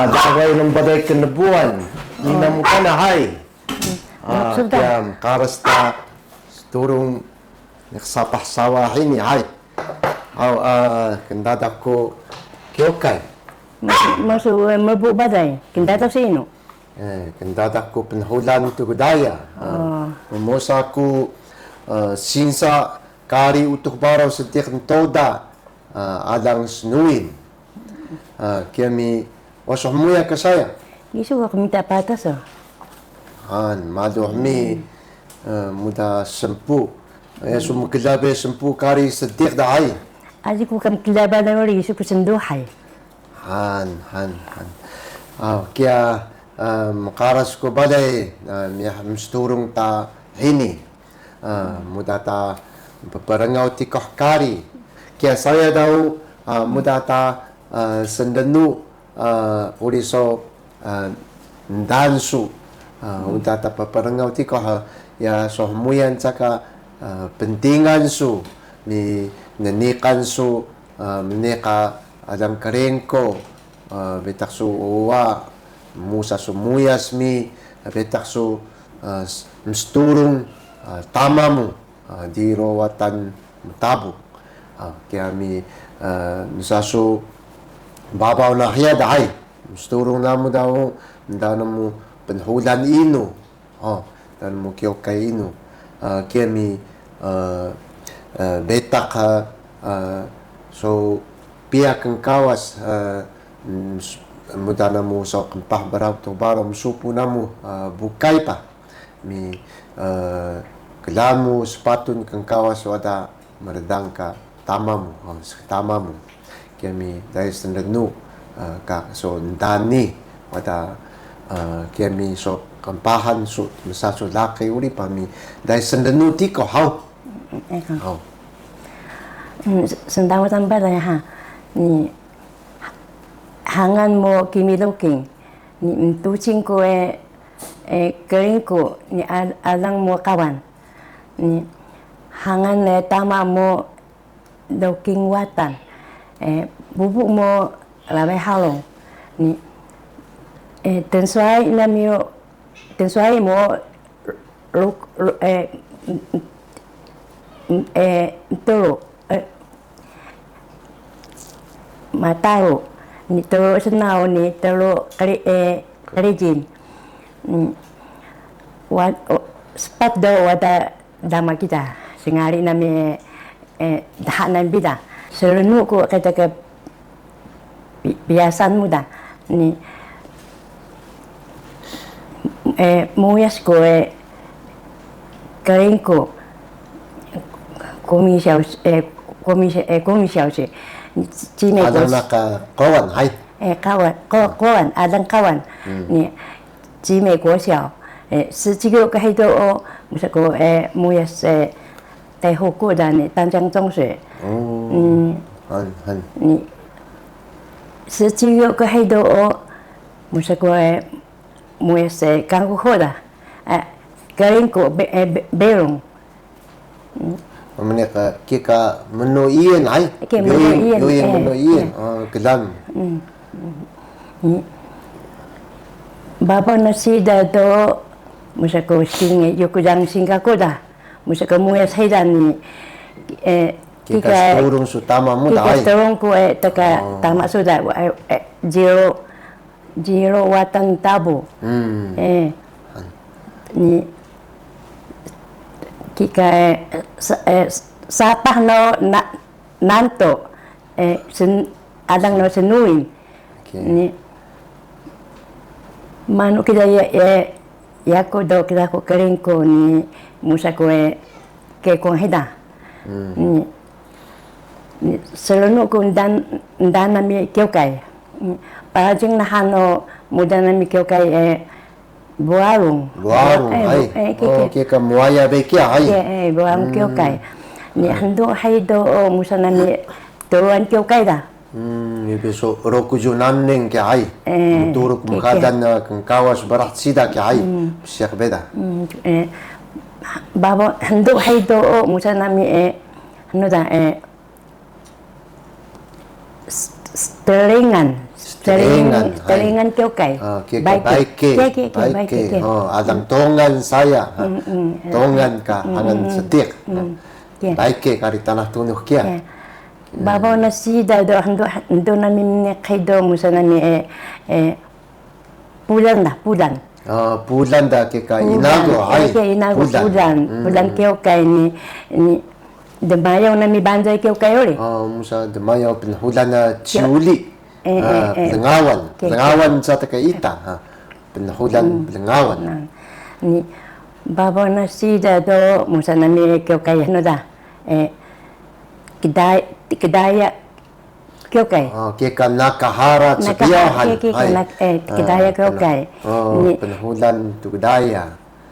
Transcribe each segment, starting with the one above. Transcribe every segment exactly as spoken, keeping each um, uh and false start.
Daway nbale knbuan, ini namu kana hay. Kiya mqaras ta sturung niq sapah sawa hini hay. Aw, kndadax ku kyokay. Masu mbu balay, kndadax si inu? Kndadax ku pnhulan Tugdaya. Mosa ku sinsa kari Utux Baraw Sediq Ntoda, alang Snuwin. Kiya mi waso hmuya ka saya. Isu ka qmita patas o. Han, malu hmi muda smpu. Iya su mkla bi smpu kari Sediq da hay. Aji ku ka mkla balay uri isu ku snduhay. Han, han, han. Kiya mqaras ku balay miyah msturung ta hini. Muda ta pprngaw tikuh kari. Kiya saya daw muda ta snrnu uri so ndaan su. Muda ta pprngaw tikuh, iya so hmuyan caka pntingan su, mi nniqan su mniq ka alang Krengko, betaq su uwa, musa su muyas mi, betaq su msturung tama mu, Diro Watan Mtabuk. Kiya mi msa su babaw na hiya da hay, msturung namu daw, mda namu pnhulan inu. Ndan mu kyokay inu. Kiya mi betaq so piya knkawas, muda namu so qmpah braw Utux Baraw msupu namu bukay pa. Mi klamu spatun knkawas wada mrdang ka tama mu, sktama mu. Kiya mi dai snrnu ka so ndaan ni, wada kiya mi so qmpahan su msa su laqi uri pa mi dai snrnu tikuh haw. Haw. Sndawa tamba dai ha. Ni hangan mu Kimi Loking. Ni mtucing ku e, Kringku, ni alang mu Qawan. Ni hangan e tama mu Doking Watan, bubu mu Raway Halung. Ni tnsuway nami, tnsuway mu Mtru, Mataru, ni Tru Snaw, ni Tru Qrijil. Spat do wada dama kida, sngari nami, dha nami bida. Srnu ku kida ka pyasan mu da. Ni muyas ku e Kringku, Kumi Siyaw, Kumi Siyaw si. Cime ku. Alang na ka Qawan hay. Qawan, Qawan, alang Qawan. Ni Cime ku siyaw. Sciyu ka hido o, musa ku muyas Tehuku da ni Tanjang Tongsi. Ni sciyu ka hido o, musa ku muyas Kangkuhu da. Kringku Berung. Mniq kika mnu iyan hay. Kika mnu iyan, mnu iyan. Klang. Baba na sida do, musa ku singi, Yukujang Singaku da. Musa ku muyas hidan ni, kika sturung su tama mu da hay. Kika sturung ku e, taka tama su da, Jiro, Jiro Watan Tabu. Ni kika sapah no nanto, alang no Snuwin. Ni manu kida yaku do kida ku Kringku ni musa ku e kekong hida. Ni srnu ku ndan, ndan nami kyokay. Parajing nahan o muda nami kyokay e Buarung. Buarung hay. Kika muwaya bi kiya hay. Buarung kyokay. Ni hndu hay do o musa nami Truwan kyokay da. Ni bi so rokuju naneng kiya hay. Mturuk mhadan na knkawas brah sida kiya hay. Psiyak beda. Baba hndu hay do o musa nami e, hnu da e, Stringan. Tringan, Tringan, hay. Tringan Kyokay. Ah, kika Baike. Baike. Kika, kika, Baike, Baike, kika. Oh, alang Tongan saya, ha. Mm, mm, eh, Tongan ka, mm, hangan mm, Sediq, ha. Mm, kika. Baike kari Tanah Tunux kiya. Kika. Mm. Babaw na siida do, hndo, hndo nami mniqi do, musa nami, eh, eh, Pulan da, Pulan. Ah, Pulan da, kika Pulan. Inago, eh, hay. Kika Inago, Pulan. Pulan. Mm. Pulan Kyokay ni, ni, dmayaw nami Banzay Kyokay uri. Ah, musa dmayaw pnhulan na Kyo-, Ciyuli. Eh, ah, eh, eh. Plngawan. Oke, oke. Plngawan sa ta ka ita, ha. Pnhulan, hmm, Plngawan. Nah. Ni, babaw na siida do, musa nami Kyokay hnu da. Eh, Kday-, Kdaya Kyokay. Oh, kika Nakahara Cbiyaw han. Kika, kika, hay. Nak-, eh, ah, Kdaya Kyokay. Pn-, oh, ni, pnhulan Tgdaya.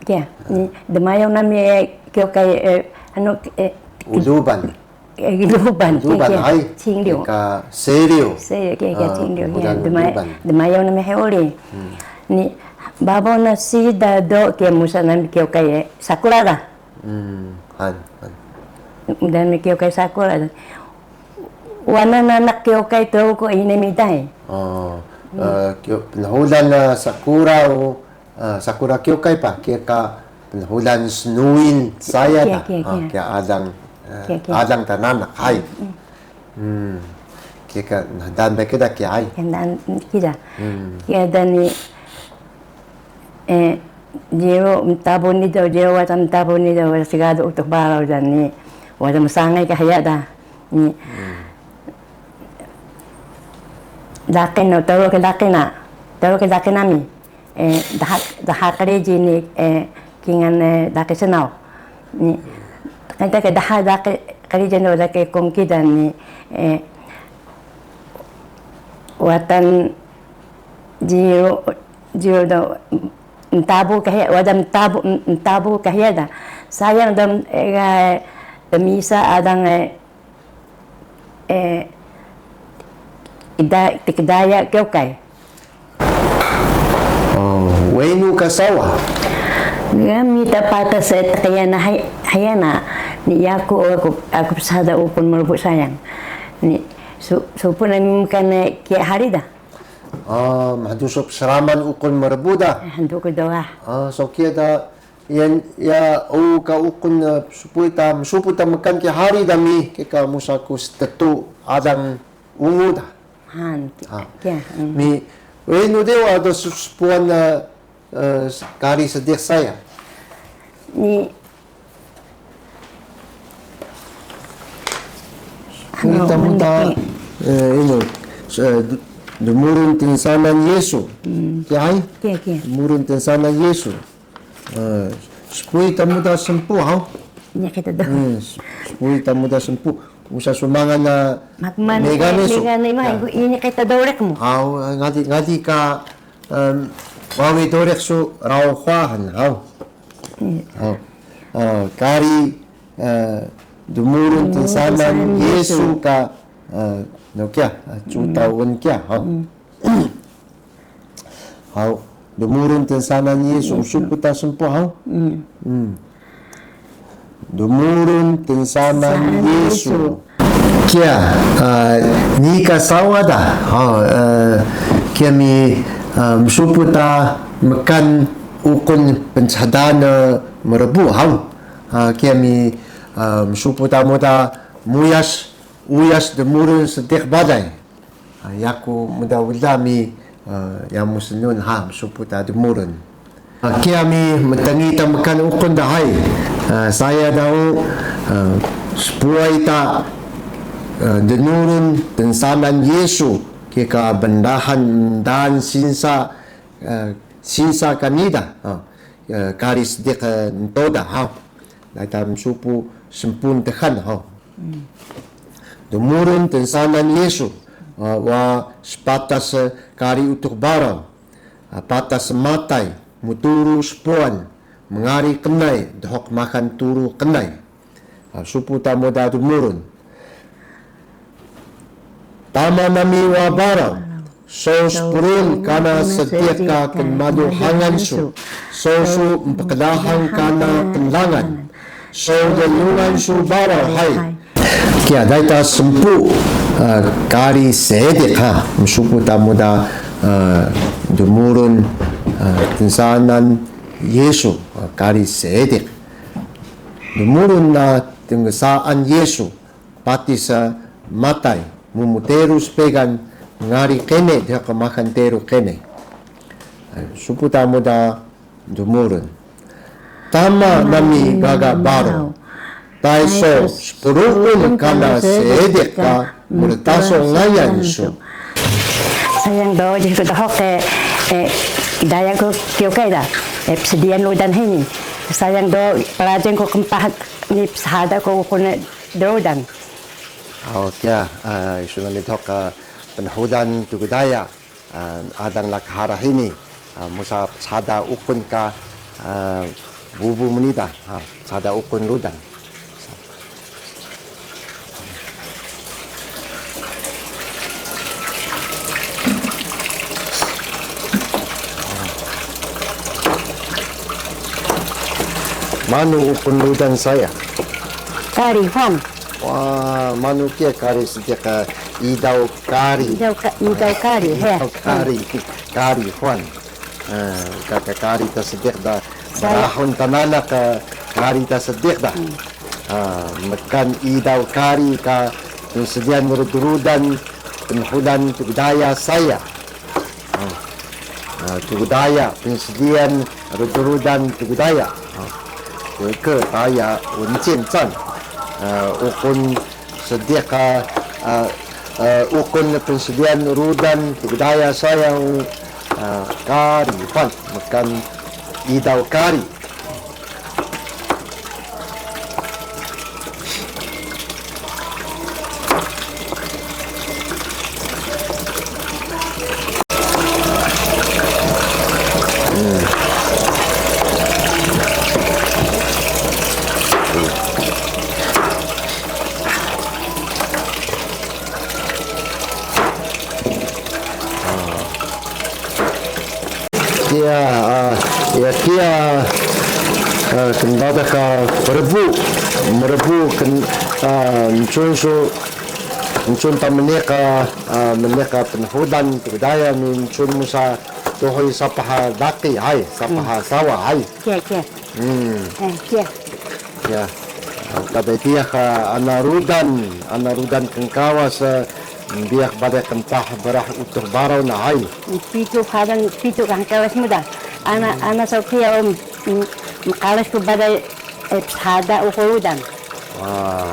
Kiya, ni, dmayaw nami, eh, Kyokay, eh, anu, eh, Uluban. Eh, Uluban, Uluban, kiya, kiya. Hay. Cingriw. Kika Seriw. Seriw, kiya, kiya, ah, Cingriw, kiya. Uluban, dmay-, Uluban. Dmayaw nami hiya uri. Hmm. Ni, babaw na siida do, kiya, musa nami Kyokay, eh, Sakura da. Hmm, han, han. Muda nami Kyokay Sakura da. Wana nanaq Kyokay Truku ini mi da. Oh, hmm, eh, kyo-, pnhulan na Sakura o, Ah, Sakura Kyokay pa, kika pnhulan snuwin saya da. Kiya, kiya, ah, kiya. Kiya alang, eh, kiya, kiya. Alang ta nanaq, hay. Mm, mm. Hmm. Kika ndaan ba kida kiya, hay. Kiya ndaan kida. Hmm. Kiya da ni, eh, Jiro mtabu ni do, Jiro wada mtabu ni do, wada sgadu Utux Baraw da ni, wada msangay ka hiya da. Ni. Hmm. Laqi no, tolu ka laqi na, tolu ka laqi nami. Eh, dha, dha qriji ni, eh, kingal, eh, laqi snaw. Ni, kanta ka dha laqi qriji ni, laqi kung kida ni, eh, Watan Jiro, Jiro do, mtabu ka hiya, wada mtabu, mtabu ka hiya da. Sayang do, eh, ga, tmisa alang, eh, Eh, ida, Tgdaya Kyokay. Oh, wenu ka sawa? Ga mita patas, eh, tqiyana hay-, hayana. Ni yaku, aku, aku psada uqun mrbu sayang. Ni su-, supu nami mkan, eh, kiya hari da. Ah, mhdu so psraman uqun mrbu da. Eh, hdu ku do ah. Ah, so kiya da. Iya, iya, uka uqun, eh, msupu ta, msupu ta mkan kiya hari da mi, kika musa ku sttu alang ungu da. Han, ah, kiya, mm. Mi, wenu dewa do su-, spuan, eh, eh, kari Sediq saya. Ni, ita muda, eh, inu, eh, d-, dmurun tnsanan Yesu. Hmm. Kiya, hay? Kiya, kiya. Dmurun tnsanan Yesu. Eh, spuy ta muda smpu, haw? Ini kita do. Hmm, s-, spuy ta muda smpu. Musa su mangan na megane su. Megane, ma, ya. Ini kita do rek mu. Haw, ngadi, ngadi ka, em, wawi do rek su raw hwa han, haw. Iya. Haw. Eh, kari, eh, dmurun tnsanan Yesu ka, eh, no kiya, eh, cutawan kiya, haw. Hmm. Haw, dmurun tnsanan Yesu, msupu ta smpu, haw? Mm. Mm. Dmurun tnsanan Yesu. Kiya, ah, nii ka sawa da. Haw, eh, kiya mi, ah, msupu ta mkan uqun pnchdan, eh, mrbu, haw? Ah, kiya mi, ah, msupu ta muda muyas, uyas dmurun Sediq balay. Ah, yaku muda wda mi, ah, yamu snun ha, msupu ta dmurun. Ah, kiya mi mtngi ta mkan uqun da hay. Ah, saya da o, ah, spuway ta, ah, dnurun tnsanan Yesu, kika bndahan ndaan sinsa, ah, sinsa ka nii da, ah, ah, kari Sediq, ah, nto da, ha. Dai ta msupu smpu txan, ha. Dmurun tnsanan Yesu, ah, wa spatas, eh, kari Utux Baraw, ah, patas matay, mturu spuan, mngari qnay, dhuq maxal turu qnay. Ah, supu ta muda dmurun. Tama nami wa baraw, saw sprun kana sediq ka knmalu hangan su, saw su mpqlahang kana qnlangan, saw lnglungan su baraw hay. Kiya, dai ta smpu, A, kari Seediq ha, mseupu ta muda, a, dmurun, a, tnsanan Yisu, a, kari Seediq. Dmurun na tnsaan Yisu, patis, a, Matay, mmteru spgan ngari qene, dhiq maxal teru qene. A, mseupu ta muda dmurun. Tama nami gaga Baraw, tay so spruun kana Seediq ka mrtaso ngayan su. Sayang do, jiku dhuq e, e, daya ku kyokay da, e, psdiyan rudan hini. Sayang do, prajing ku qmpah ni pshada ku uqun rudan. O kiya, a, isu nami dhuq ka pnhudan Tgdaya. A, alang ka hara hini, a, musa pshada uqun ka, a, bubu mnida, a, pshada uqun rudan. Manu uqun rudan saya? Kari Huan. Wa, manu kiya kari Seediq ka idaw kari. Idaw ka-, idaw kari, he. Idaw kari, kari Huan. A, ka, ka kari ta Seediq da, saya. Brahun ta nanaq ka kari ta Seediq da. Hmm. A, mkan idaw kari ka pnsdiyan rudrudan pnhudan Tgdaya saya. A, a, Tgdaya, pnsdiyan rudrudan Tgdaya. A, ke Taya Wncin cang. A, uqun Seediq ka, a, a, uqun pnsdiyan rudan Tgdaya saya, a, kari Huan, mkan idaw kari. Kiya, a, iya kiya, a, knbada ka prbu, mrbu kn-, a, ncun su, ncun ta mniq ka, a, mniq ka pnhudan Tgdaya mi ncun musa tuhuy sapah laqi, hay, sapah sawa, hay. Kiya, kiya. Hmm. E, kiya. Ya. Bale diyax ka ana rudan, ana rudan knkawas, e, mbiyax bale qmpah brah Utux Baraw na, hay. Pitu hadan, pitu ka knkawas mu da. Ana, ana so kiya, o, m-, mqaras ku bale, e, pshada uqun rudan. Wa.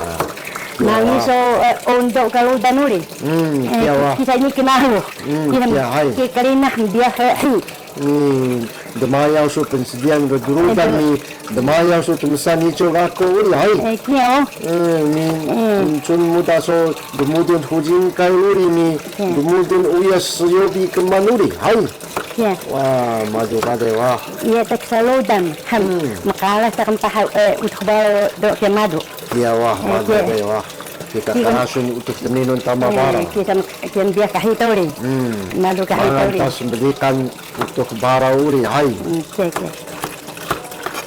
Nami so, e, ondo ka rudan uri. Hmm, e, kiya wa. Kisa ini knaru. Hmm, kiya, hay. Kiya krinah mbiyax, e, hi. Ni dmayaw su pnsdiyan rudrudan ni dmayaw su tmsa Nicu Gako uri, hay. E, kiya o. E, ni, e, ncun muda so dmudul Hujingkay uri ni, e, dmudul uyas Siyobi Kman uri, hay. Kiya. Wa, malu bale wa. Iya, ta ksa rudan, han. Hmm. Mqaras ta qmpah, e, Utux Baraw do kiya malu. Kiya wa, e, malu bale wa. Kika qarasun Utux Tminun Tama Baraw. E, kika, kika mbiyax ka hiya uri. Hmm. Malu ka hiya uri. Mangal ta smbriqan Utux Baraw uri, hay. Mm, kiya, kiya.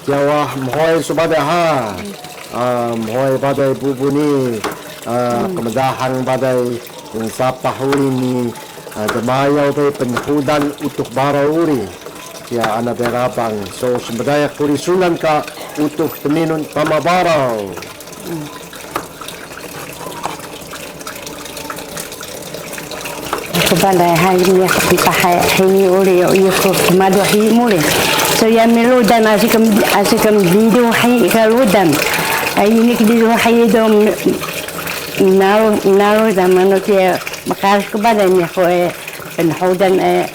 Kiya wa, mhuway su bale ha. A, mhuway bale bubu ni, a, qmdahang bale sapah uri ni, a, dmayaw bale pnhudan Utux Baraw uri. Kiya ana bale Rabang, so smdaya quri sunan ka Utux Tminun Tama Baraw. Ku bale hay, miyah ka pipah hay, hini uri, iyo ku kmalu hi mu uri. So yami rudan, asi ka, asi ka mdidu hay ka rudan. Ay, ini kdidu hay do m-, naru, naru da manu kiya mqaras ku bale miyah ku, e, pnhudan, e,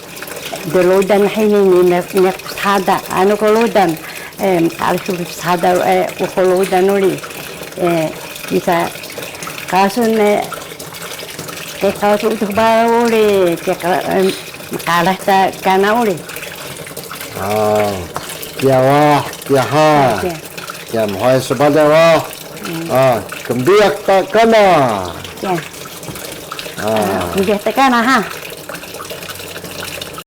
Drudan hini ni me-, meyaq psada, anu ku rudan, e, mqaras ku psada, e, uxul rudan uri, e, kika qarasun, e, ke qarasun Utux Baraw uri, ke qa-, e, mqaras ta kana uri. A, kiya wah, kiya ha. Kiya. Kiya mhuway sbada wah. Hmm. A, kmbiyaq ta kana. Kiya. A. A, kmbiyaq ta kana ha.